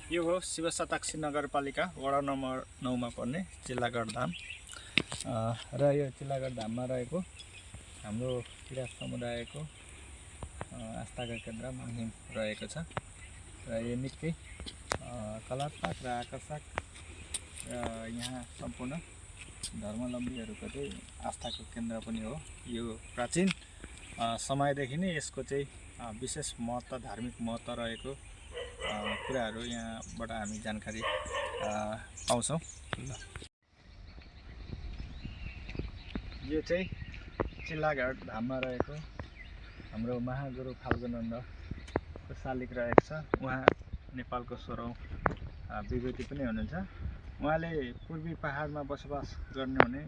यो हो शिवशताक्षी नगरपालिका वडा नम्बर 9 मा पर्ने चिल्लागढ धाम र यो चिल्लागढ धाममा रहेको हाम्रो किराँत समुदायको आस्थाका केन्द्र मङ्हिम रहेको छ र यो निकै कलात्मक र आकर्षक यहाँ सम्पूर्ण धर्मावलम्बीहरूको चाहिँ आस्थाको केन्द्र पनि हो। यो प्राचीन समयदेखि नै यसको चाहिँ विशेष महत्त्व धार्मिक महत्त्व रहेको कुराहरू यहाँबाट हामी जानकारी पाउँछौँ। यो चाहिँ चिल्लागढ धाममा रहेको हाम्रो महागुरु फाल्गुनन्दको शालिग रहेको छ। उहाँ नेपालको 16औं विभूति पनि हुनुहुन्छ। उहाँले पूर्वी पहाडमा बसोबास गर्नुहुने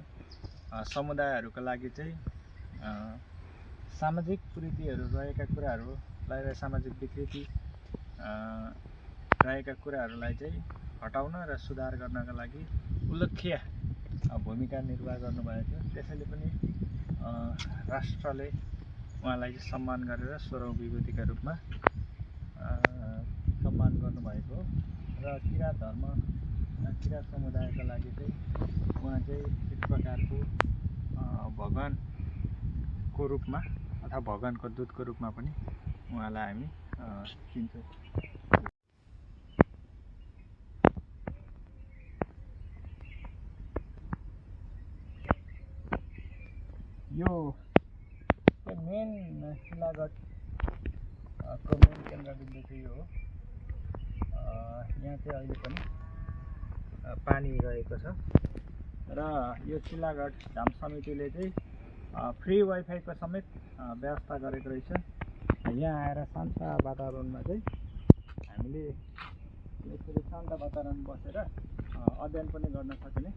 समुदायहरूका लागि चाहिँ सामाजिक कुरीतिहरू रहेका कुराहरूलाई र सामाजिक विकृति रहेका कुराहरूलाई चाहिँ हटाउन र सुधार गर्नका लागि उल्लेख्य भूमिका निर्वाह गर्नुभएको थियो। त्यसैले पनि राष्ट्रले उहाँलाई सम्मान गरेर 16औं विभूतिका रूपमा सम्मान गर्नुभएको हो र किराँत धर्म किराँत समुदायका लागि चाहिँ उहाँ चाहिँ एक प्रकारको भगवानको रूपमा अथवा भगवानको दूतको रूपमा पनि उहाँलाई हामी चिन्छौँ। यो मेन चिल्लागढको मेन केन्द्रबिन्दु चाहिँ यो हो। यहाँ चाहिँ अहिले पनि पानी रहेको छ र यो चिल्लागढ धाम समितिले चाहिँ फ्री वाइफाईको समेत व्यवस्था गरेको रहेछ। यहाँ आएर शान्त वातावरणमा चाहिँ हामीले यसरी शान्त वातावरण बसेर अध्ययन पनि गर्न सकिने